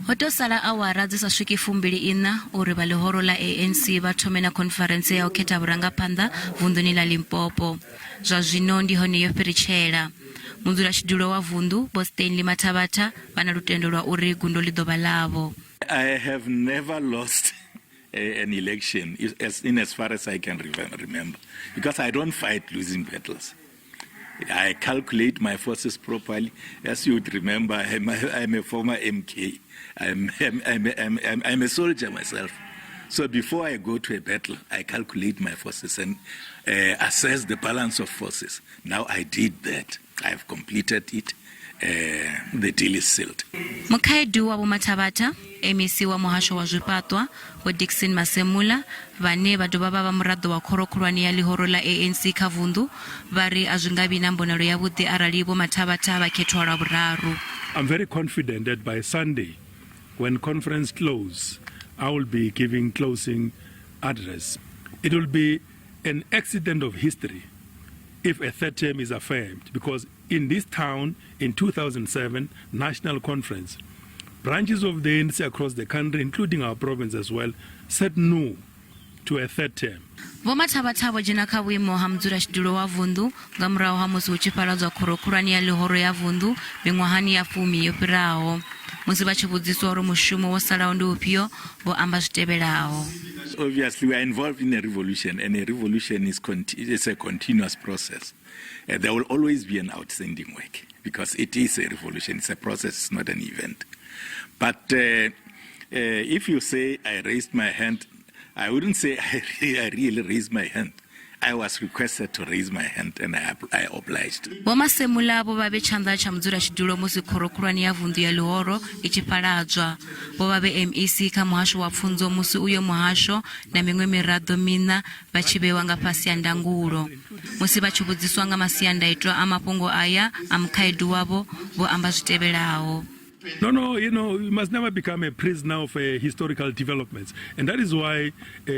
Ho tou sala awara dzi sa swiki 24 uri vha ḽihoro ḽa ANC vha thome na khonfarentse ya u khetha vhurangaphanḓa vunḓuni ḽa Limpopo. Zwa zwino ndi hone yo fhiritshela. Mudzulatshidulo wa vunḓu, Vho Stanley Mathabatha, vha na lutendo lwa uri gundo ḽi ḓo vha ḽavho. I have never lost an election as, in as far as I can remember because I don't fight losing battles. I calculate my forces properly. As you would remember, I'm a former MK. I'm a soldier myself. So before I go to a battle, I calculate my forces and assess the balance of forces. Now I did that. I've completed it. The deal is sealed. Mukhaedu wa Vho Mathabatha, MEC wa Muhasho wa Zwifhaṱwa, Vho Dickson Masemula, vhane vha dovha vha vha muraḓo wa khoro khulwane ya ḽihoro ḽa ANC kha vunḓu, vha ri a zwi nga vhi na mbonalo yavhuḓi arali Vho Mathabatha vha khethwa lwa vhuraru. I'm very confident that by Sunday, when conference close, I will be giving closing address. It will be an accident of history if a third term is affirmed, because in this town in 2007 national conference, branches of the ANC across the country, including our province as well, said no to a third term. Vho Mathabatha vho dzhena kha vhuimo ha mudzulatshidulo wa vunḓu nga murahu ha musi hu tshi fhaladzwa khoro khulwane ya ḽihoro ya vunḓu miṅwahani ya fumi yo fhiraho. Musi vha tshi vhudziswa uri mushumo wo salaho ndi ufhio, vho amba zwi tevhelaho. Obviously, we are involved in a revolution, and a revolution is a continuous process. There will always be an outstanding work because it is a revolution. It's a process, it's not an event. But if you say I raised my hand, I wouldn't say I really raised my hand. I was requested to raise my hand and I obliged. Vho Masemula vho vha vhe tshanḓa tsha mudzulatshidulo musi khoro khulwane ya vunḓu ya ḽihoro i tshi fhaladzwa. Vho vha vhe MEC kha muhasho wa pfunzo musi uyo muhasho na miṅwe miraḓo miṋa vha tshi vhewa nga fhasi ha ndangulo. Musi vha tshi vhudziswa nga masiandaitwa a mafhungo aya a mukhaedu wavho, vho amba zwi tevhelaho. No, you must never become a prisoner of historical developments. And that is why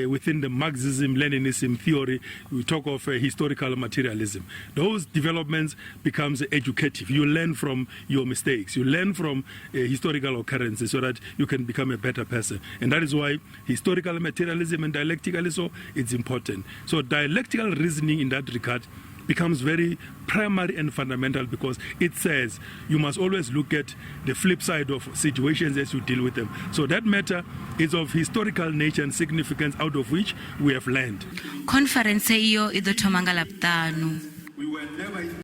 within the Marxism, Leninism theory, we talk of historical materialism. Those developments becomes educative. You learn from your mistakes. You learn from historical occurrences so that you can become a better person. And that is why historical materialism and dialectically so, it's important. So dialectical reasoning in that regard becomes very primary and fundamental because it says you must always look at the flip side of situations as you deal with them. So that matter is of historical nature and significance, out of which we have learned. Khonfarentse iyo i ḓo thoma nga Ḽavhuṱanu.